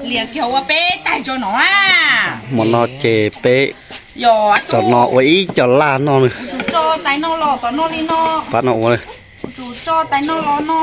Liam kiag ua peb taig tso no. Hmo no ces peb cov no ua ib co laj noj. Kuv tsum tso tais no los tom no li no. Pab no ua, kuv tsum tso tais no los no,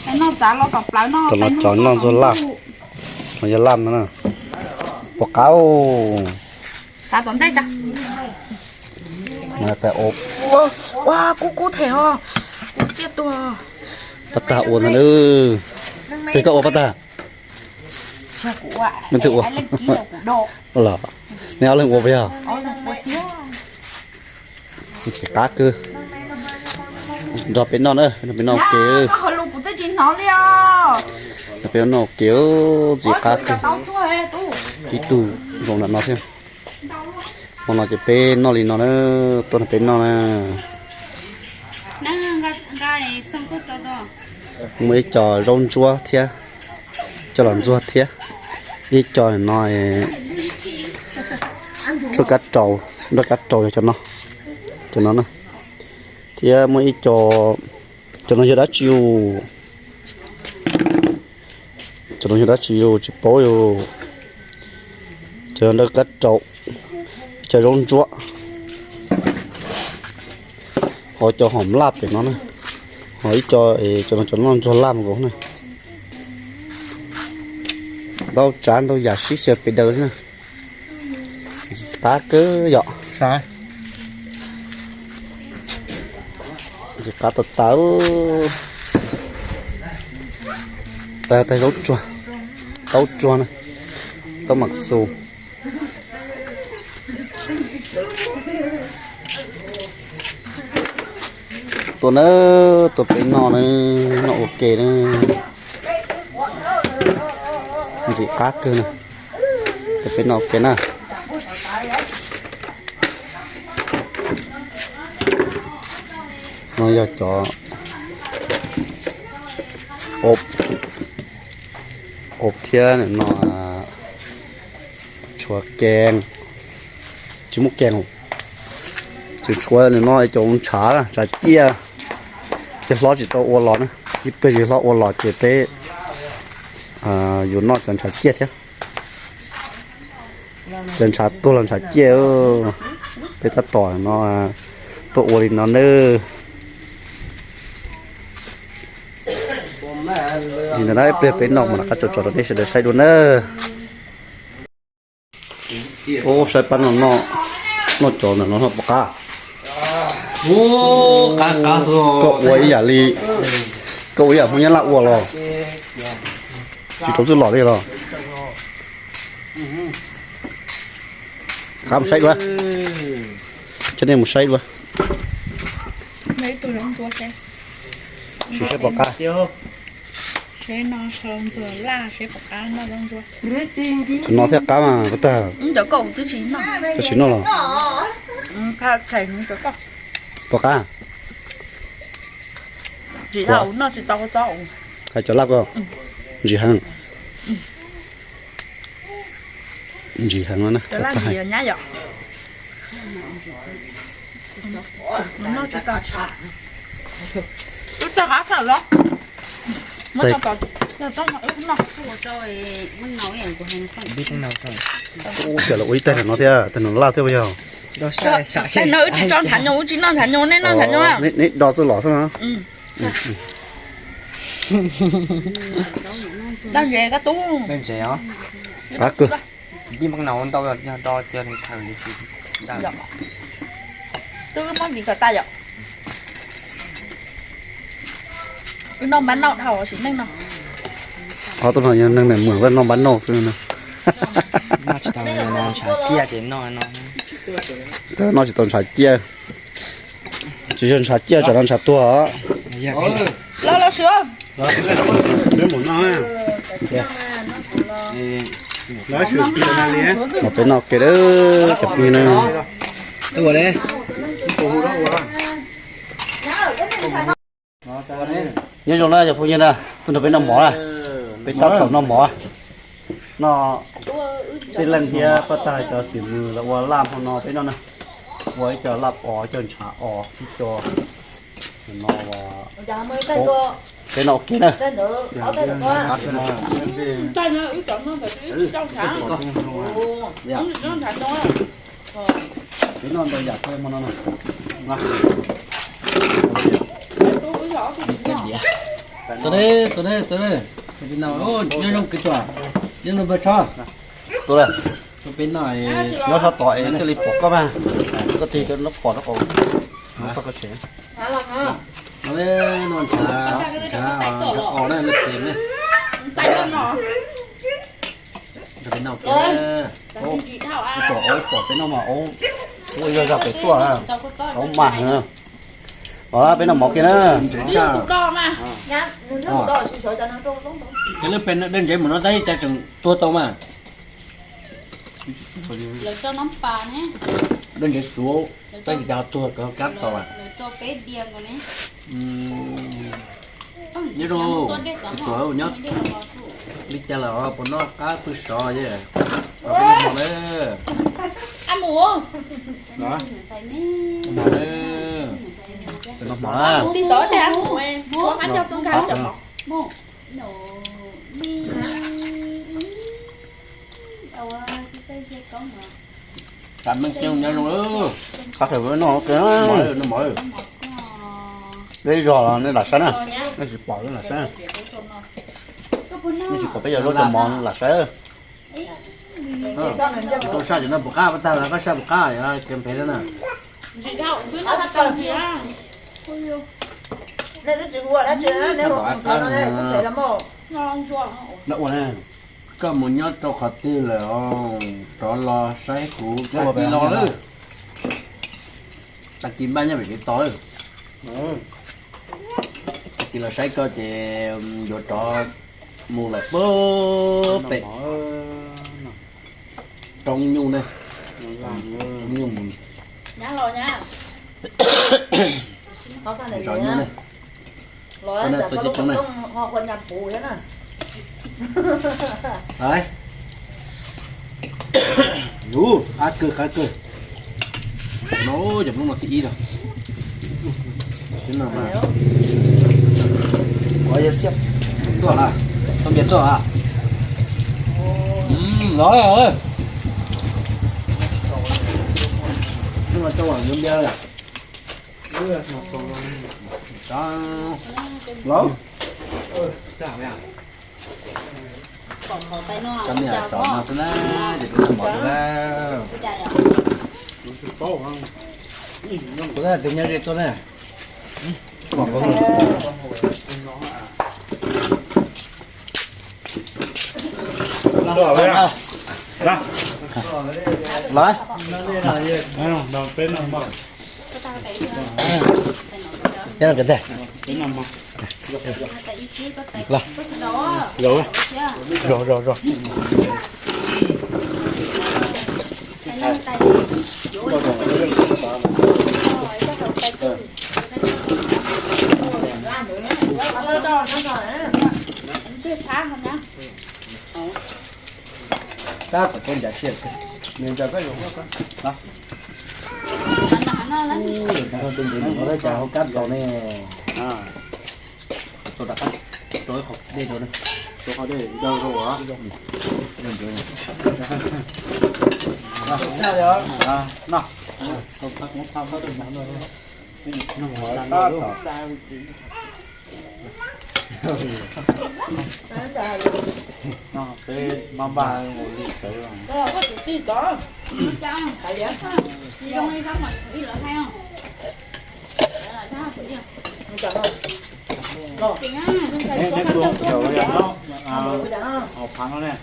tais no txav los tom plawv no, tom no cov noj ntxuag laj. Hmo yog laj no na. Puas qab? Txav tom ntej tso. Ua kub kub them os. Kub tiaj tuag. Pab tag ua ntag. Peb koj ua pab tag. Leej twg ua? Los neb ob leeg ua puas yog? Ntxim qab kawg. Nrog peb noj na, nrog peb noj ua ke. Nrog peb noj ua ke, ntxim qab kawg. Ib tug zoo nram no thiab. Hmo no ces peb noj li no na, tuaj nrog peb noj na. Muaj ib co zaub ntsuab thiab, coj los ntxuag thiab. Ib co no nroj kab rau, nroj kab rau yog cov no, cov no na. Thiab muaj ib co, cov no yog dab tsi yus? Cov no yog dab tsi yus tsis paub yus. Cov nroj kab rau, cov zaub ntsuab, ho cov hom laj pem no na, ho ib co, cov no cov noj ntxuag laj mas nkaus na. Ntau tsav ntau yam sib xyaw pes daws na. Ntxim qab kawg yom. Ntxim qab tas tas. Tais, tais zaub tsuag, taub tsuag na, taub mam xus. Tuaj na, tuaj peb noj na, noj ua ke na. Ntxim qab kawg na. Tuaj peb noj ua ke na. No yog cov ob, ob thiab no tshuav kees, tsis muaj kees, tseem tshuav no cov ntshav, ntshav ciaj, ces hlob tsis tau ua los na, ib pliag tsis hlob ua los ces peb yuav noj cov ntshav ciaj thiab. Cov ntshav tuag los ntshav ciaj, peb tab tom no tuaj ua li no nawb. Li ntawd na, ib pliag peb noj mas rov qab tso tso rau nej sawv daws saib dua nawb. Ub, saib pab no noj, noj cov ntawm no noj puas qab? Koj ua ib yam li, koj ua ib yam Hmoob Nyab Laj ua los? Tsis rau txwj lom li los? Qab mus saib dua. Coj nej mus saib dua. Sim saib puas qab. Tus no thiaj qab mas, koj tsis noj los? Puas qab? Hais cov laj ko, ntsim heev. Ntsim heev no na. Ua cas los ua ib tag no thiab, tag no laj thiab puas yog? Tag no wb tsis tso ntshav nyuj, wb tsis noj ntshav nyuj, nej noj ntshav nyuj. Neb do txwj lom xwb no. Qab kawg. Ho tuaj no yog neeg me muam noj npab noj xwb no. Noj tsis tau ntshav ciaj. Tsis yog ntshav ciaj, tsam no ntshav tuag os. Los peb noj ke cov phooj ywg na. Nyob zoo na cov phooj ywg na, tuaj nrog peb noj mov na. Peb tab tom noj mov. Noj, peb leej thiab pab tag cov xim mws los ua laj hmo no peb noj na. Ua ib co laj os, ib co ntshav os, ib co no, ua, Peb noj ua ke na. Peb noj ntau yam thiab mog no. Tus ne, tus ne, tus ne. Nyob zoo kwv tij, nyob zoo npawg Tsho. Tus ne, nyob sab tod es thiaj li pom koj mas. Koj tig rau no pom rau qhov, koj tsev. No, ntshav, ntshav os, ntshav os na, lawv tes ne. Peb noj, peb noj mas, ua yog zaj pem tuaj, aub mas heev. Los peb noj mov kiag na. Lawv pem dej ntsev mus no tab sis cas tseem tuag tau mas. Dej ntsev xuav tab sis cas ho tuag kab tau. Nyob zoo, tus nyob li cas lawm, puas noj qab pw sov es? Los peb noj mov na. Noj mov na. Tam meej xyoo nyob zoo. Qab kawg, noj mov, noj mov. Peb zog los nej lam saib na, nej tsis pom nej lam saib. Nej tsis pom peb yog zaub cov mov lam saib. Koj saj cov no puas qab, pab tag los koj saj puas qab, yog kev phem na. Koj mus nyob rau qhov twg lawm, rov los saib kuv tag kis los lawm. Tag kis npaj nyob pem kev tos. Tag kis los saib koj ces yuav rov mus lawm pem roob nyuj ne. Roob nyuj mus. Zov nyuj ne. Koj na tuaj coob coob ne. Ub, qab kawg qab kawg. No cov plooj no thib ib lawm. Tuaj lawm, tau npias tuaj a. Los, hnub no tau yuav npias lawm. Los. Cov me nyuam tsov no xwb na, ces kuv noj mov xwb na. Kuv tus nyob ze tuaj na. Los. Los. Zog, zog, zog. Tab tom tuaj ncav tsiaj, nws ncaws koj yuav koj. Tus ncaws no cas hauv kab tau ne. Rau rov qab, rau ib qho dej rau na. Rau qhov dej ncaws rau. No. No, peb mab npaj ua li tawv. Eb, peb tus thaum yog no, hauv phav no ne.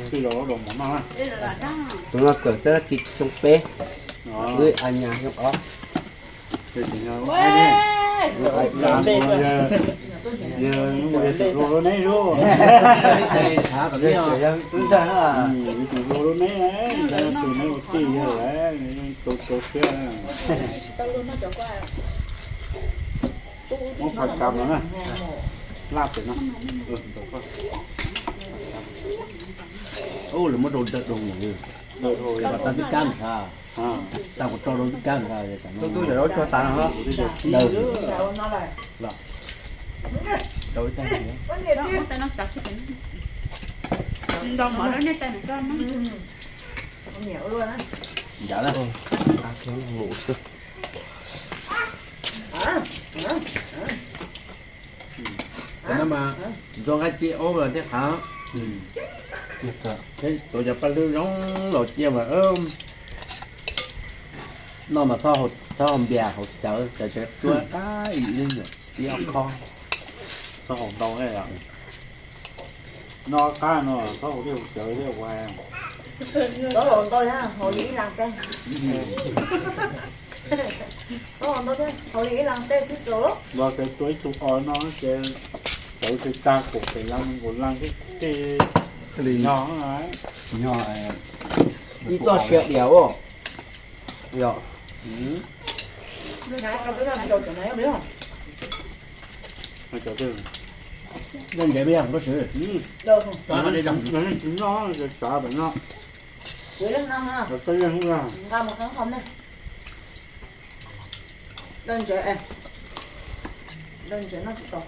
Twb los rau mov noj na. Tus no kawm xab kis xyoo peb, wb a nyas xyoo ob. Yog tus hluas lub neb lub, yog tus hluas lub neb, tus neb ua tij yog tus tau siab. Muab phaj kam no na, laj pem no. Ub, lawv muab rau ntawm rau nws. Tau tib kab ntshai, tau kuv rau rau tib kab ntshai. Tub tub yog lub tshuaj tas no. Daws los. Ncav na. Cov no mas ntxuag nqaij ci ob los thiaj qhav. Tuav cov paj hlwb zoo los cia mas noj mas txhob haus npias haus cawv, cawv cawv cuab qab ib nyuam ib ob khob. Txhob haus ntau. Noj qab no txhob haus dej haus cawv thiab ua. Txhob haus ntau thiab, haus li ib las tej. Txhob haus ntau thiab, haus li ib las tej xwb txaus lawm. Los ces tua ib tug os no ces cawv ces tag kaum pem las kaum las tej. Li no, ib txoj sia diam. Yog. Leej ntsev me yog koj swv. Tsis noj, tsav pem no. Nqa mus qeeb qho ne. Leej ntsev, leej ntsev noj tsis tau.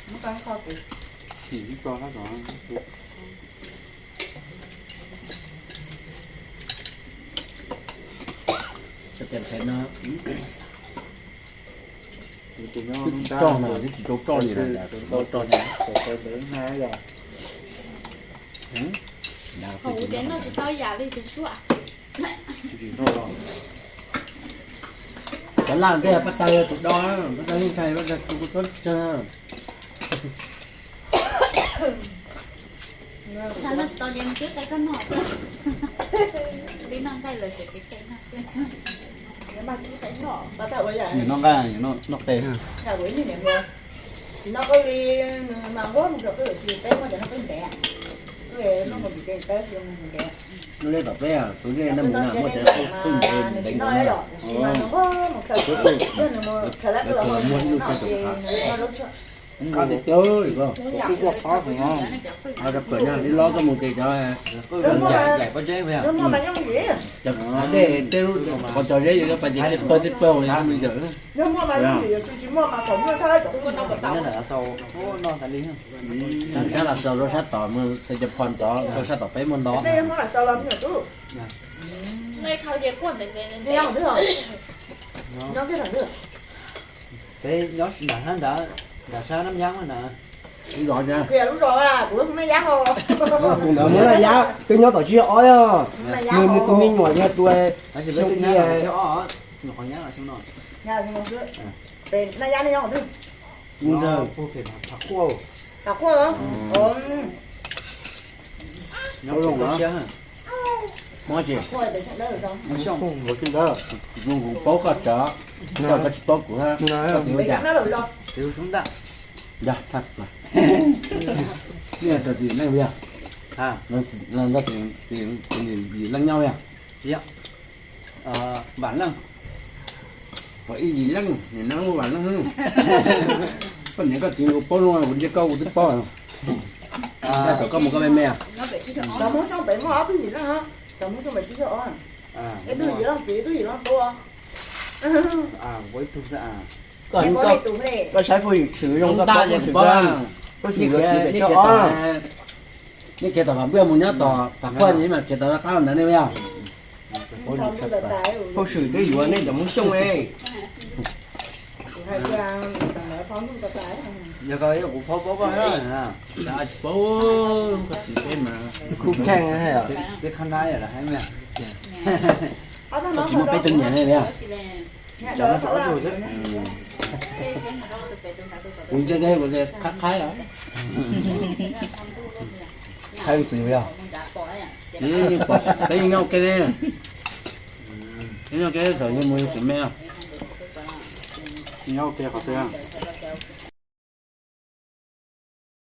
Muab qeeb qho kuv. Cov tes phev no, coj mas twb tsis tau coj li lawm, muab coj thiab. Hauv ua ces noj tsis tau ib yam li tus suab. Cov laj tej paj tag yog tus do, paj tag yeej ntshai, paj tag kuv kuv txob tsawg. Noj tsis tau ces mus kib qe koj noj xwb. Peb noj nqaij lawm ces peb qe noj xwb. Nws noj nqaij, nws noj qe. Tsis noj qab li, nws mas nquag mus rau qwj si peb muaj cov noj qwj ntev. Noj mus ntev, ntev. Noj li tom peb, tus nej noj mus na muaj cov qwj ntev ntev ntev na. Muaj ib lub tshuaj cov qhav. Qab tiag tiag li ko. Qab tiag tiag. Qab tiag, li los koj mus ces cov, cov dej tej lub qhov cos zeb yog pais ces tej pawg tej pawg mus yom. Sab Los Xaus rau sab tom mus Xeev Khuam tod, rau sab tom peb muaj ntau. Peb nyob nram sab nrad, nram sab Nab Yab na. Lub zos, kuv lub zos, kuv lub Nab Yab ho. Tus ntawd muaj Nab Yab twb nyob tom tsib caug ob, nws tus me nyuam yog tus xyoo ib. Nab Yab nej nyob qhov twg? Ntxawg. Tham Quaj. Tham Quaj. Nyob zoo na. Mob tsis? Zoo, kuv paub koj tso, koj tsis paub kuv, koj txiv ua cas? Yog, nej rau txiv neej yog, txiv yim leej nyob yog. Vam Leej. Ua ib yim leej, nim no Vam Leej. Koj niam koj txiv kuv paub no, kuv ntsia koj kuv twb paub. Thaum koj mus koj me me. Cov Hmoob Xyooj pem muaj ob tug yim leej, cov Hmoob Xyooj pem tsib caug ob. Ib tug yim leej txiv, ib tug yim leej tub. Koj saib Phooj Ywg Swm zoo, koj paub Phooj Ywg Swm, Phooj Ywg Swm pem tsib caug ob. Nej khiav tom Vam Npuaj mus nyob tom Vam Quaj, nej mas khiav tom qab ntawd nej yog. Phooj Ywg Swm twb yuav nej cov Hmoob Xyooj ne. Yog koj, yog kuv paub paub koj na. Paub, koj txiv peb mas. Kuv kheej, tib qhab nab yom, hais mas. Koj txiv muaj peb tus niam ne yog. Kuv ntsia deb kuv qhab qhaib os. Qhaib txiv yog. Peb yeej nyob ua ke ne. Peb nyob ua ke thaum yug mus yug tsis me. Nyob ua ke qhov twg?